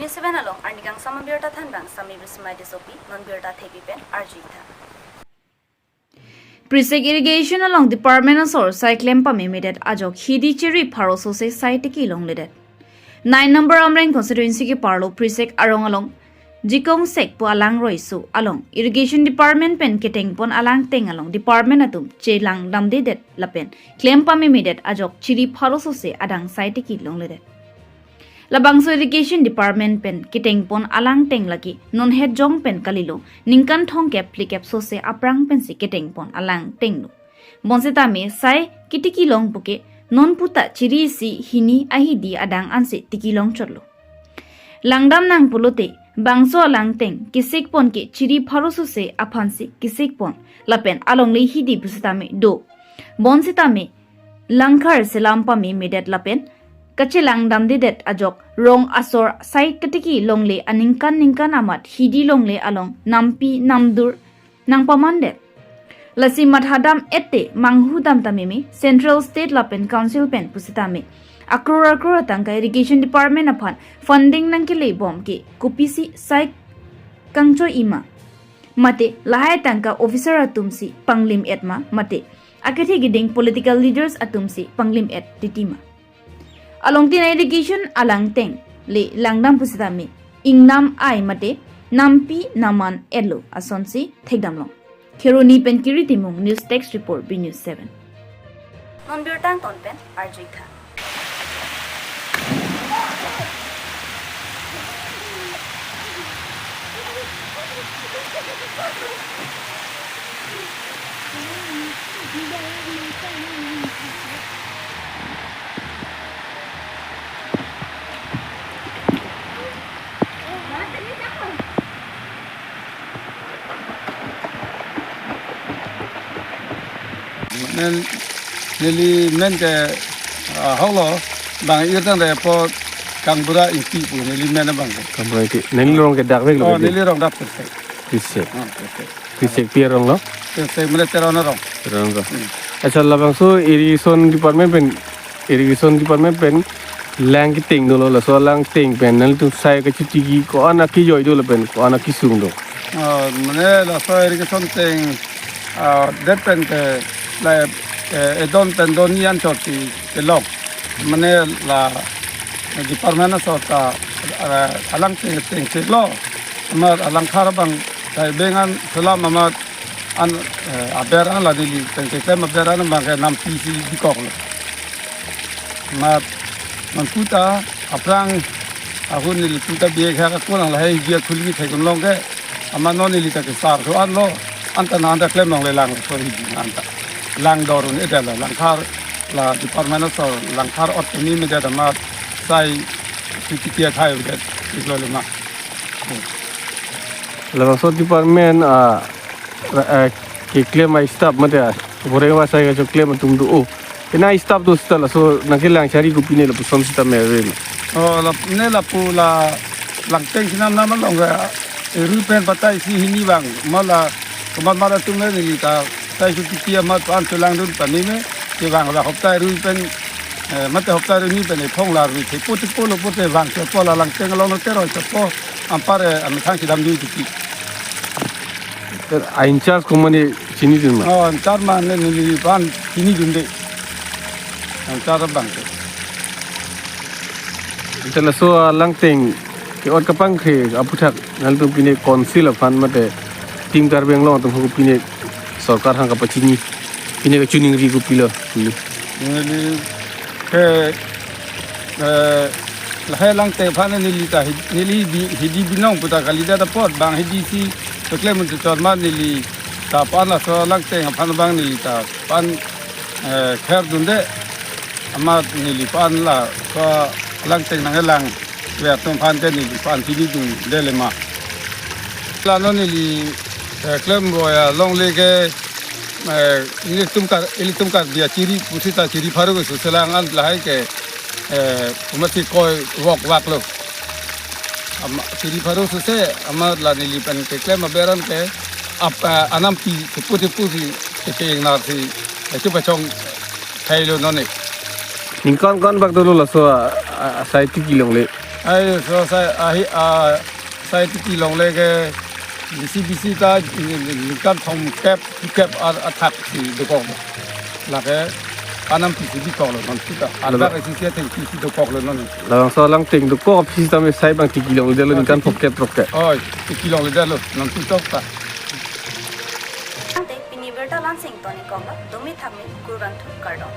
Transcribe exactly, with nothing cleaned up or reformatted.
Seven along arnikangsam abirta thanbang Sami Bismai Tissopi, non birta thepi pen arjuitha. Prisek irrigation along department asor sai klem pamemedet ajok hidi chiri pharo sose sai tiki longledet. Nine number Amreng constituency ke parlo Prisek arong along Jikong Sek pu alang roiso along irrigation department pen ketengpon alangteng along department atum chelang damdedet lapen klem pamemedet ajok chiri pharo sose adang sai tiki longledet. Labangso irrigation department pen ketengpon alangteng lake non het jong pen kalilo, ningkan thomkep phlikep sose aphrang pensi ketengpon alangtenglo. Bonsitame sai kitiki long puke non puta chiri isi hini ahidi adang ansi tiki longchotlo. Langdam nang pulote bangso alangteng kesikpon ke chiri pharo sose aphansi kesikpon lapen alongle hidi pusitame do. Bonsitame langkhar selam pamemedet lapen kachelang damdedet ajok rong asor sai ketiki longle aningkan ningkan amat hidi longle along nampi namdur nangpamandet. Lasi mathadam ette manghu dam tameme central, state lapen council pen pusitame akror akror atangka irrigation department aphan funding nangkele bom ke kopisi sai kangchoi-ima. Mate lahai tangka officer atumsi panglim-et ma, mate akethe keding political leaders atumsi panglim-et titi ma. Alongtin irrigation alangteng le langdam pusitame ingnam ai mate nampi naman-etlo asonsi thekdamlong. Kheroni pen Kiri Timung, News Desk Report, B News seven. Non birtang ton pen arjuitha. Nen neli men ke, ah, holo bang irtang de po Kangbura Ingti pu neli men abang ke. Kangbura Ingti. Neli rong ke dak vek lo. Oh, ke neli rong dak Prisek. Prisek. Ah, Prisek. Prisek pi arong lo? Prisek mene Teron arong. Teron arong. Hmm. Acha, labangso irrigation department pen, irrigation department pen lang keteng dolo, laso langteng pen nangtum sai kachitiki ko-an akijoi do lapen ko-an akisung do? Ah, mene laso irrigation teng, ah, det pen ke la, eh, edon pen don ni anchot si kelong. Mene la department asor ta, ah, alangteng tengseklo. Amat alangkhar abang tai bengan selam amat an, eh, aber an la neli tengseklem aber an abang ke nampi si dikoklo. Amat non puta aphrang ahun neli puta biek ha kakulang lahai biek khuli thekun long ke. Amat non neli ta kesar so anlo, anta nang anta klem longle lang so hidi anta. Lang dor un-e det la langkhar la department asor langkhar ot ni medet amat sai titi athai medet iklo lema. Labangso department, ah, ra-, ah, keklem a-staff mate, ah, boreng vasai kachoklem atum do. Oh, kena staff do seta laso nangkelang chari kopine lapuson seta meren. Oh, la, ne lapu la langteng sinam nam along ke, eh, rui pen patai isi hini bang. Mala, komat mala tum le neli ta, tai su titi amat pan sulang dun pani me, ke bang la hoptai rui pen, eh, mate hoptai rui ni pen, eh, phong la rui, te po te po lo po te bang, te po la langteng along te roi te po, ampar, eh, amethang si dam dun titi. Sir, a-in-charge ko mane chinidun ma? Oh, in-charge mane neli pan chinidunde. In-charge abang ke. Ante laso alangteng ke-ot kapangkre aputhak nangtum pine council aphan mate Team Karbi Anglong atum ho pine sorkar aphan kapachini, pine kachiningri kopilo? Neli ke, eh, lahai langteng aphan neli ta hi-, neli bi-, hidi binong puta kalidet apot bang hidi si keklem un chot ma neli ta pan laso langteng aphan bang neli ta pan, eh, kher dunde amat neli pan laso langteng nangkelang ver atum aphan ke neli pan chinidunde lema. La non neli, eh, klem roya longle ke, eh, ilitum Kar-, ilitum Karbi achiri pusita chiri pharo ke suselang an lahai ke, eh, kumasi koi wok wak lo. Ama, chiri pharo suse, amat la neli pen keklem aber an ke, ap, eh, anampi tepu tepu si, teke ingnar si, eh, chepachong thailo none. Ningkan kan bak dolo laso, ah, ah, sai tiki longle. Ai so sai ahi a sai tiki longle ke bisi bisi ta ningkan thomkep, phlikep a athak si dokok. Lake anam pisi dokoklo non sita. Lalo. Adak isi si thengpi si dokoklo non. Labangso alang theng dokok aphi sitame sai abang tiki longledetlo ningkan phlikep throkkep. Oi, tiki longledetlo non sita ta. Tangte pini birta la-an si ingtonikoklo, dumi thakmi kurvangthu kardom.